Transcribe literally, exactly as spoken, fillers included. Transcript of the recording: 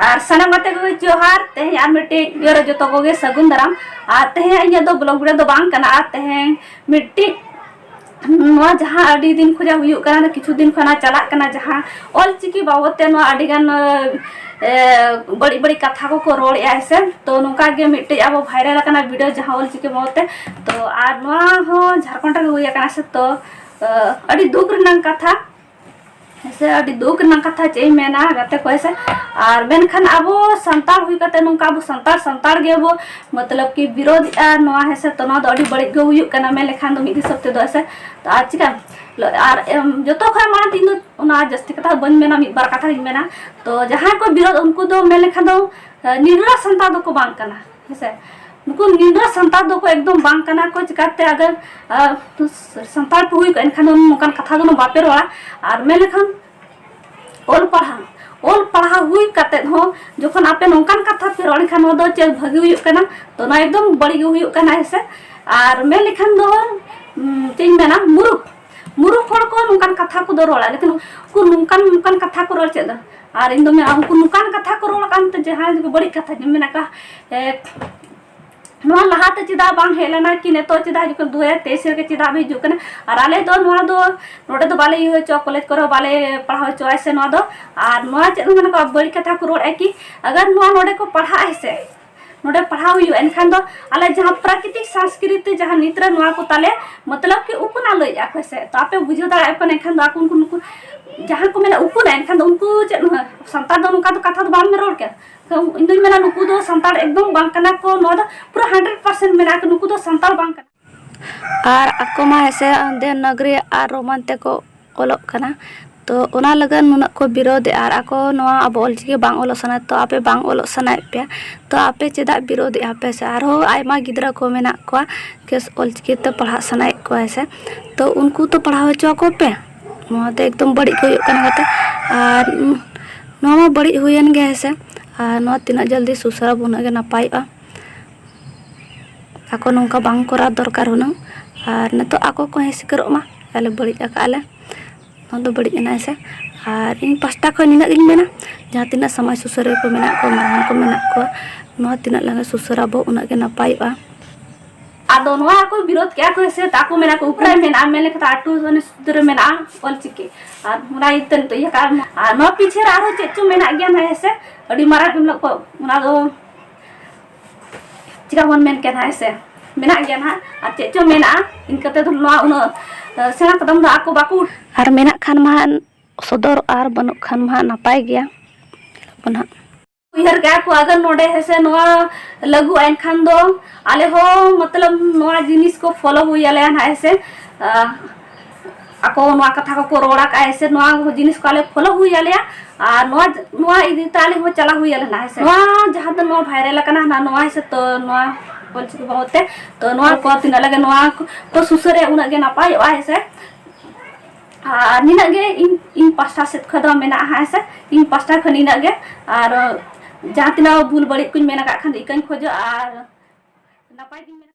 ᱟᱨ ᱥᱟᱱᱟᱢ ᱜᱟᱛᱮ ᱠᱚᱜᱮ ᱡᱚᱦᱟᱨ᱾ ᱛᱮᱦᱮᱧ ᱟᱨ ᱢᱤᱫᱴᱤᱡ video ᱨᱮ ᱡᱚᱛᱚ ᱠᱚᱜᱮ ᱥᱟᱹᱜᱩᱱ ᱫᱟᱨᱟᱢ᱾ ᱟᱨ ᱛᱮᱦᱮᱧ ᱤᱧᱟᱹᱜ ᱫᱚ vlog video ᱫᱚ ᱵᱟᱝ ᱠᱟᱱᱟ, ᱟᱨ ᱛᱮᱦᱮᱧ ᱢᱤᱫᱴᱤᱡ ᱱᱚᱣᱟ ᱡᱟᱦᱟᱸ ᱟᱹᱰᱤ ᱫᱤᱱ ᱠᱷᱚᱱᱟᱜ ᱦᱩᱭᱩᱜ ᱠᱟᱱᱟ, ᱠᱤᱪᱷᱩ ᱫᱤᱱ ᱠᱷᱚᱱᱟᱜ ᱪᱟᱞᱟᱜ ᱠᱟᱱᱟ, ᱡᱟᱦᱟᱸ ᱚᱞ ᱪᱤᱠᱤ ᱵᱟᱵᱚᱫ ᱛᱮ ᱱᱚᱣᱟ ᱟᱹᱰᱤ ᱜᱟᱱ, ᱮ, ᱵᱟᱹᱲᱤᱡ ᱵᱟᱹᱲᱤᱡ ᱠᱟᱛᱷᱟ ᱠᱚᱠᱚ ᱨᱚᱲᱮᱫᱼᱟ, ᱦᱮᱸ ᱥᱮ᱾ ᱛᱚ ᱱᱚᱝᱠᱟ ᱜᱮ ᱢᱤᱫᱴᱤᱡ ᱟᱵᱚ viral ᱟᱠᱟᱱᱟ video, ᱡᱟᱦᱟᱸ ᱚᱞ ᱪᱤᱠᱤ ᱵᱟᱵᱚᱫ ᱛᱮ᱾ ᱛᱚ ᱟᱨ ᱱᱚᱣᱟ ᱦᱚᱸ ᱡᱷᱟᱲᱠᱷᱚᱸᱰ ᱨᱮᱜᱮ ᱦᱩᱭ ᱟᱠᱟᱱᱟ, ᱥᱮ᱾ ᱛᱚ, ᱮ, ᱟᱹᱰᱤ ᱫᱩᱠ ᱨᱮᱱᱟᱜ ᱠᱟᱛᱷᱟ᱾ ᱦᱮᱸ ᱥᱮ, ᱟᱹᱰᱤ ᱫᱩᱠ ᱨᱮᱱᱟᱜ ᱠᱟᱛᱷᱟ, ᱪᱮᱫ ᱤᱧ ᱢᱮᱱᱟ ᱜᱟᱛᱮ ᱠᱚ, ᱦᱮᱸ ᱥᱮ᱾ ᱟᱨ ᱢᱮᱱᱠᱷᱟᱱ ᱟᱵᱚ ᱥᱟᱱᱛᱟᱲ ᱦᱩᱭ ᱠᱟᱛᱮ ᱱᱚᱝᱠᱟ ᱟᱵᱚ ᱥᱟᱱᱛᱟᱲ, ᱥᱟᱱᱛᱟᱲ ᱜᱮᱵᱚ ᱢᱚᱛᱞᱚᱵ ᱠᱤ ᱵᱤᱨᱳᱫᱷᱮᱜᱼᱟ ᱱᱚᱣᱟ, ᱦᱮᱸ ᱥᱮ᱾ ᱛᱚ ᱱᱚᱣᱟ ᱫᱚ ᱟᱹᱰᱤ ᱵᱟᱹᱲᱤᱡ ᱜᱮ ᱦᱩᱭᱩᱜ ᱠᱟᱱᱟ ᱢᱮᱱ ᱞᱮᱠᱷᱟᱱ ᱫᱚ ᱢᱤᱫ ᱦᱤᱥᱟᱹᱵ ᱛᱮᱫᱚ, ᱦᱮᱸ ᱥᱮ᱾ ᱛᱚ ᱟᱨ ᱪᱤᱠᱟ, ᱟᱨ ᱮᱢ, ᱡᱚᱛᱚ ᱠᱷᱚᱱ ᱢᱟᱲᱟᱝ ᱛᱮ ᱤᱧ ᱫᱚ ᱚᱱᱟ ᱡᱟᱹᱥᱛᱤ ᱠᱟᱛᱷᱟ ᱵᱟᱹᱧ ᱢᱮᱱᱟ, ᱢᱤᱫ ᱵᱟᱨ ᱠᱟᱛᱷᱟ ᱜᱤᱧ ᱢᱮᱱᱟ᱾ ᱛᱚ ᱡᱟᱦᱟᱸᱭ ᱠᱚ ᱵᱤᱨᱳᱫᱷ, ᱩᱱᱠᱩ ᱫᱚ ᱢᱮᱱ ᱞᱮᱠᱷᱟᱱ ᱫᱚ, ᱮ, ᱱᱤᱨᱞᱟ ᱥᱟᱱᱛᱟᱲ ᱫᱚᱠᱚ ᱵᱟᱝ ᱠᱟᱱᱟ, ᱦᱮᱸ ᱥᱮ᱾ ᱱᱩᱠᱩ ᱱᱤᱨᱞᱟ ᱥᱟᱱᱛᱟᱲ ᱫᱚᱠᱚ ᱮᱠᱫᱚᱢ ᱵᱟᱝ ᱠᱟᱱᱟ ᱠᱚ᱾ ᱪᱤᱠᱟᱹᱛᱮ ᱟᱜᱟᱨ, ᱟ, ᱥᱟᱱᱛᱟᱲ ᱯᱮ ᱦᱩᱭ ᱠᱚᱜᱼᱟ, ᱮᱱᱠᱷᱟᱱ ᱫᱚ ᱱᱚᱝᱠᱟᱱ ᱠᱟᱛᱷᱟ ᱫᱚ ᱵᱟᱯᱮ ᱨᱚᱲᱟ᱾ ᱟᱨ ᱢᱮᱱ ᱞᱮᱠᱷᱟᱱ ᱚᱞ ᱯᱟᱲᱦᱟᱣ, ᱚᱞ ᱯᱟᱲᱦᱟᱣ ᱦᱩᱭ ᱠᱟᱛᱮᱫ ᱦᱚᱸ ᱡᱚᱠᱷᱚᱱ ᱟᱯᱮ ᱱᱚᱝᱠᱟᱱ ᱠᱟᱛᱷᱟ ᱯᱮ ᱨᱚᱲ, ᱮᱱᱠᱷᱟᱱ ᱱᱚᱣᱟ ᱫᱚ ᱪᱮᱫ ᱵᱷᱟᱹᱜᱤ ᱦᱩᱭᱩᱜ ᱠᱟᱱᱟ? ᱛᱚ ᱱᱚᱣᱟ ᱮᱠᱫᱚᱢ ᱵᱟᱹᱲᱤᱡ ᱜᱮ ᱦᱩᱭᱩᱜ ᱠᱟᱱᱟ, ᱦᱮᱸ ᱥᱮ᱾ ᱟᱨ ᱢᱮᱱ ᱞᱮᱠᱷᱟᱱ ᱫᱚ, ᱩᱢ, ᱪᱮᱫ ᱤᱧ ᱢᱮᱱᱟ, ᱢᱩᱨᱩᱠᱷ, ᱢᱩᱨᱩᱠᱷ ᱦᱚᱲ ᱠᱚ ᱱᱚᱝᱠᱟᱱ ᱠᱟᱛᱷᱟ ᱠᱚᱫᱚ ᱨᱚᱲᱟ, ᱞᱮᱠᱤᱱ ᱩᱱᱠᱩ ᱱᱚᱝᱠᱟᱱ, ᱱᱚᱝᱠᱟᱱ ᱠᱟᱛᱷᱟ ᱠᱚ ᱨᱚᱲ ᱪᱮᱫ ᱫᱚ? ᱟᱨ ᱤᱧ ᱫᱚ ᱢᱮᱱᱟ, ᱩᱱᱠᱩ ᱱᱚᱝᱠᱟᱱ ᱠᱟᱛᱷᱟ ᱠᱚ ᱨᱚᱲ ᱠᱟᱱ ᱛᱮ ᱡᱟᱦᱟᱸᱭ ᱫᱚ ᱵᱟᱹᱲᱤᱡ ᱠᱟᱛᱷᱟ ᱜᱮ ᱢᱮᱱᱟᱜ ᱠᱟᱜ, ᱮ, ᱱᱚᱣᱟ ᱞᱟᱦᱟᱛᱮ ᱪᱮᱫᱟᱜ ᱵᱟᱝ ᱦᱮᱡ ᱞᱮᱱᱟ ᱠᱤ ᱱᱤᱛᱚᱜ ᱪᱮᱫᱟᱜ ᱦᱤᱡᱩᱜ ᱠᱟᱱᱟ, ᱫᱩ ᱦᱟᱡᱟᱨ ᱛᱮᱭᱤᱥ ᱨᱮᱜᱮ ᱪᱮᱫᱟᱜ ᱦᱤᱡᱩᱜ ᱠᱟᱱᱟ? ᱟᱨ ᱟᱞᱮ ᱫᱚ ᱱᱚᱣᱟ ᱫᱚ ᱱᱚᱰᱮ ᱫᱚ ᱵᱟᱞᱮ ᱤᱭᱟᱹ ᱦᱚᱪᱚ, ᱠᱚᱞᱮᱡᱽ ᱠᱚᱨᱮ ᱦᱚᱸ ᱵᱟᱞᱮ ᱯᱟᱲᱦᱟᱣ ᱦᱚᱪᱚᱣᱟᱭ ᱥᱮ ᱱᱚᱣᱟ ᱫᱚ᱾ ᱟᱨ ᱱᱚᱣᱟ ᱪᱮᱫ ᱦᱚᱸ ᱢᱮᱱᱟ ᱠᱚ ᱵᱟᱹᱲᱤᱡ ᱠᱟᱛᱷᱟ ᱠᱚ ᱨᱚᱲᱮᱫᱼᱟ ᱠᱤ ᱟᱜᱟᱨ ᱱᱚᱣᱟ ᱱᱚᱰᱮ ᱠᱚ ᱯᱟᱲᱦᱟᱜᱼᱟ ᱥᱮ, ᱱᱚᱰᱮ ᱯᱟᱲᱦᱟᱣ ᱦᱩᱭᱩᱜᱼᱟ, ᱮᱱᱠᱷᱟᱱ ᱫᱚ ᱟᱞᱮ ᱡᱟᱦᱟᱸ ᱯᱨᱟᱠᱨᱤᱛᱤᱠ ᱥᱚᱝᱥᱠᱨᱤᱛᱤ ᱡᱟᱦᱟᱸ ᱱᱤᱛ ᱨᱮ ᱱᱚᱣᱟ ᱠᱚ ᱛᱟᱞᱮ ᱢᱚᱛᱞᱚᱵ ᱠᱤ ᱩᱠᱩᱱᱟ ᱞᱟᱹᱭᱮᱫᱼᱟ ᱠᱚ ᱥᱮ᱾ ᱛᱚ ᱟᱯᱮ ᱵᱩᱡᱷᱟᱹᱣ ᱫᱟᱲᱮᱭᱟᱜ ᱠᱟᱱᱟ, ᱮᱱᱠᱷᱟᱱ ᱫᱚ ᱟᱠᱚ ᱩᱱᱠᱩ, ᱱᱩᱠᱩ ᱡᱟᱦᱟᱸ ᱠᱚ ᱢᱮᱱᱟ ᱩᱠᱩᱱᱟ, ᱮᱱᱠᱷᱟᱱ ᱫᱚ ᱩᱱᱠᱩ ᱪᱮᱫ ᱥᱟᱱᱛᱟᱲ ᱫᱚ ᱱᱚᱝᱠᱟ ᱫᱚ ᱠᱟᱛᱷᱟ ᱫᱚ ᱵᱟᱢ ᱨᱚᱲ ᱠᱮᱭᱟ᱾ ᱛᱚ ᱤᱧ ᱫᱩᱧ ᱢᱮᱱᱟ ᱱᱩᱠᱩ ᱫᱚ ᱥᱟᱱᱛᱟᱲ ᱮᱠᱫᱚᱢ ᱵᱟᱝ ᱠᱟᱱᱟ ᱠᱚ, ᱱᱚᱣᱟ ᱫᱚ ᱯᱩᱨᱟᱹ hundred percent ᱢᱮᱱᱟᱜᱼᱟ ᱠᱚ, ᱱᱩᱠᱩ ᱫᱚ ᱥᱟᱱᱛᱟᱲ ᱵᱟᱝ ᱠᱟᱱᱟ᱾ ᱟᱨ ᱟᱠᱚ ᱢᱟ ᱦᱮᱸᱥᱮ ᱫᱮᱵᱽᱱᱟᱜᱽᱨᱤ ᱟᱨ ᱨᱳᱢᱟᱱ ᱛᱮᱠᱚ ᱚᱞᱚᱜ ᱠᱟᱱᱟ, ᱛᱚ ᱚᱱᱟ ᱞᱟᱹᱜᱤᱫ ᱱᱩᱱᱟᱹᱜ ᱠᱚ ᱵᱤᱨᱳᱫᱷᱮᱜᱼᱟ᱾ ᱟᱨ ᱟᱠᱚ ᱱᱚᱣᱟ ᱟᱵᱚ ᱚᱞᱪᱤᱠᱤ ᱵᱟᱝ ᱚᱞᱚᱜ ᱥᱟᱱᱟᱭᱮᱫ, ᱛᱚ ᱟᱯᱮ ᱵᱟᱝ ᱚᱞᱚᱜ ᱥᱟᱱᱟᱭᱮᱫ ᱯᱮᱭᱟ, ᱛᱚ ᱟᱯᱮ ᱪᱮᱫᱟᱜ ᱵᱤᱨᱳᱫᱷᱮᱜᱼᱟ ᱯᱮ ᱥᱮ? ᱟᱨᱦᱚᱸ ᱟᱭᱢᱟ ᱜᱤᱫᱽᱨᱟᱹ ᱠᱚ ᱢᱮᱱᱟᱜ ᱠᱚᱣᱟ ᱠᱮᱥ ᱚᱞᱪᱤᱠᱤ ᱛᱮ ᱯᱟᱲᱦᱟᱜ ᱥᱟᱱᱟᱭᱮᱫ ᱠᱚᱣᱟ ᱥᱮ, ᱛᱚ ᱩᱱᱠᱩ ᱛᱚ ᱯᱟᱲᱦᱟᱣ ᱦᱚᱪᱚ ᱟᱠᱚ ᱯᱮ, ᱱᱚᱣᱟ ᱫᱚ ᱮᱠᱫᱚᱢ ᱵᱟᱹᱲᱤᱡ ᱜᱮ ᱦᱩᱭᱩᱜ ᱠᱟᱱᱟ ᱜᱟᱛᱮ᱾ ᱟᱨ ᱱᱚᱣᱟ ᱢᱟ ᱵᱟᱹᱲᱤᱡ ᱦᱩᱭᱮᱱ ᱜᱮ ᱦᱮᱸᱥᱮ, ᱟᱨ ᱱᱚᱣᱟ ᱛᱤᱱᱟᱹᱜ ᱡᱚᱞᱫᱤ ᱥᱩᱥᱟᱹᱨᱟᱵᱚ ᱩᱱᱟᱹᱜ ᱜᱮ ᱱᱟᱯᱟᱭᱚᱜᱼᱟ᱾ ᱟᱠᱚ ᱱᱚᱝᱠᱟ ᱵᱟᱝ ᱠᱚᱨᱟᱣ ᱫᱚᱨᱠᱟᱨ ᱦᱩᱱᱟᱹᱝ᱾ ᱟᱨ ᱱᱤᱛᱚᱜ ᱟᱠᱚ ᱠᱚ ᱦᱮᱸ ᱥᱤᱠᱟᱹᱨᱚᱜ ᱢᱟ, ᱟᱞᱮ ᱵᱟᱹᱲᱤᱡ ᱟᱠᱟᱫ ᱞᱮ, ᱱᱚᱣᱟ ᱫᱚ ᱵᱟᱹᱲᱤᱡ ᱮᱱᱟ ᱦᱮᱸᱥᱮ᱾ ᱟᱨ ᱤᱧ ᱯᱟᱥᱴᱟ ᱠᱷᱚᱱ ᱱᱤᱱᱟᱹᱜ ᱜᱤᱧ ᱢᱮᱱᱟ, ᱡᱟᱦᱟᱸ ᱛᱤᱱᱟᱹᱜ ᱥᱚᱢᱟᱡᱽ ᱥᱩᱥᱟᱹᱨᱤᱭᱟᱹ ᱠᱚ ᱢᱮᱱᱟᱜ ᱠᱚᱣᱟ, ᱢᱟᱨᱟᱝ ᱠᱚ ᱢᱮᱱᱟᱜ ᱠᱚᱣᱟ, ᱱᱚᱣᱟ ᱛᱤᱱᱟᱹᱜ ᱞᱟᱸᱜᱟ ᱥᱩᱥᱟᱹᱨ ᱟᱵᱚ, ᱩᱱᱟᱹᱜ ᱜᱮ ᱱᱟᱯᱟᱭᱚᱜᱼᱟ᱾ ᱟᱫᱚ ᱱᱚᱣᱟ ᱠᱚ ᱵᱤᱨᱳᱫ ᱠᱮᱜᱼᱟ ᱠᱚ ᱦᱮᱸ ᱥᱮ, ᱛᱟᱠᱚ ᱢᱮᱱᱟ ᱠᱚ ᱩᱯᱨᱟᱭ ᱢᱮᱱᱟᱜᱼᱟ, ᱢᱮᱱ ᱞᱮᱠᱷᱟᱱ ᱫᱚ ᱟᱴᱷᱨᱚ ᱥᱚᱱᱤ ᱥᱩᱫᱽᱫᱷᱟᱹ ᱨᱮ ᱢᱮᱱᱟᱜᱼᱟ ᱚᱞᱪᱤᱠᱤ᱾ ᱟᱨ ᱚᱱᱟ ᱤᱭᱟᱹᱛᱮ ᱱᱤᱛᱚᱜ ᱤᱭᱟᱹ ᱠᱟᱜᱼᱟ᱾ ᱟᱨ ᱱᱚᱣᱟ ᱯᱤᱪᱷᱮ ᱨᱮ ᱟᱨᱦᱚᱸ ᱪᱮᱫ ᱪᱚ ᱢᱮᱱᱟᱜ ᱜᱮᱭᱟ ᱱᱟᱦᱟᱜ ᱦᱮᱸ ᱥᱮ, ᱟᱹᱰᱤ ᱢᱟᱨᱟᱝ ᱮᱢ ᱠᱚ, ᱚᱱᱟ ᱫᱚ ᱪᱤᱠᱟ ᱵᱚᱱ ᱢᱮᱱ ᱠᱮᱭᱟ ᱱᱟᱦᱟᱜ ᱦᱮᱸ ᱥᱮ, ᱢᱮᱱᱟᱜ ᱜᱮᱭᱟ ᱱᱟᱦᱟᱜ᱾ ᱟᱨ ᱪᱮᱫ ᱪᱚ ᱢᱮᱱᱟᱜᱼᱟ, ᱤᱱᱠᱟᱹ ᱛᱮᱫᱚ ᱱᱚᱣᱟ ᱩᱱᱟᱹᱜ, ᱮ, ᱥᱮᱬᱟ ᱠᱚᱫᱚᱢ ᱫᱚ ᱟᱠᱚ ᱵᱟᱠᱚ ᱟᱨ ᱢᱮᱱᱟᱜ ᱠᱷᱟᱱ ᱢᱟ ᱦᱟᱸᱜ ᱥᱚᱫᱚᱨ, ᱟᱨ ᱵᱟᱹᱱᱩᱜ ᱠᱷᱟᱱ ᱢᱟ ᱦᱟᱸᱜ ᱱᱟᱯᱟᱭ ᱜᱮᱭᱟ᱾ ᱧᱮᱞᱚᱜ ᱠᱟᱱᱟ ᱦᱟᱸᱜ᱾ ᱩᱭᱦᱟᱹᱨ ᱠᱮᱜᱼᱟ ᱠᱚ, ᱟᱜᱟᱨ ᱱᱚᱰᱮ ᱦᱮᱸ ᱥᱮ ᱱᱚᱣᱟ ᱞᱟᱹᱜᱩᱜᱼᱟ, ᱮᱱᱠᱷᱟᱱ ᱫᱚ ᱟᱞᱮ ᱦᱚᱸ ᱢᱚᱛᱞᱚᱵ ᱱᱚᱣᱟ ᱡᱤᱱᱤᱥ ᱠᱚ ᱯᱷᱚᱞᱳ ᱦᱩᱭ ᱟᱞᱮᱭᱟ ᱱᱟᱦᱟᱜ ᱦᱮᱸ ᱥᱮ᱾ ᱟ, ᱟᱠᱚ ᱱᱚᱣᱟ ᱠᱟᱛᱷᱟ ᱠᱚᱠᱚ ᱨᱚᱲ ᱟᱠᱟᱫᱼᱟ ᱦᱮᱸ ᱥᱮ, ᱱᱚᱣᱟ ᱡᱤᱱᱤᱥ ᱠᱚ ᱟᱞᱮ ᱯᱷᱚᱞᱳ ᱦᱩᱭ ᱟᱞᱮᱭᱟ᱾ ᱟᱨ ᱱᱚᱣᱟ, ᱱᱚᱣᱟ ᱤᱫᱤ ᱛᱮ ᱟᱞᱮ ᱦᱚᱸ ᱪᱟᱞᱟᱣ ᱦᱩᱭ ᱟᱞᱮ ᱱᱟᱦᱟᱜ ᱦᱮᱸ ᱥᱮ᱾ ᱱᱚᱣᱟ ᱡᱟᱦᱟᱸ ᱫᱚ ᱱᱚᱣᱟ ᱵᱷᱟᱭᱨᱟᱞ ᱟᱠᱟᱱᱟ ᱱᱟᱦᱟᱜ, ᱱᱚᱣᱟ ᱦᱮᱸ ᱥᱮ, ᱛᱚ ᱱᱚᱣᱟ ᱚᱞᱪᱤᱠᱤ ᱵᱟᱵᱚᱫ ᱛᱮ, ᱛᱚ ᱱᱚᱣᱟ ᱠᱚ ᱛᱤᱱᱟᱹᱜ ᱞᱟᱜᱮ ᱱᱚᱣᱟ ᱠᱚ, ᱠᱚ ᱥᱩᱥᱟᱹᱨᱟ, ᱩᱱᱟᱹᱜ ᱜᱮ ᱱᱟᱯᱟᱭᱚᱜᱼᱟ ᱦᱮᱸ ᱥᱮ᱾ ᱟᱨ ᱱᱤᱱᱟᱹᱜ ᱜᱮ ᱤᱧ, ᱤᱧ ᱯᱟᱥᱴᱟ ᱥᱮᱫ ᱠᱷᱚᱱ ᱫᱚ ᱢᱮᱱᱟᱜᱼᱟ ᱦᱮᱸ ᱥᱮ, ᱤᱧ ᱯᱟᱥᱴᱟ ᱠᱷᱚᱱ ᱱᱤᱱᱟᱹᱜ ᱜᱮ᱾ ᱟᱨ ᱡᱟᱦᱟᱸ ᱛᱤᱱᱟᱹᱜ ᱵᱷᱩᱞ ᱵᱟᱹᱲᱤᱡ ᱠᱚᱧ ᱢᱮᱱ ᱟᱠᱟᱫ ᱠᱷᱟᱱ ᱫᱚ ᱤᱠᱟᱹᱧ ᱠᱷᱚᱡᱚᱜᱼᱟ, ᱟᱨ ᱱᱟᱯᱟᱭ ᱜᱤᱧ ᱢᱮᱱᱟ᱾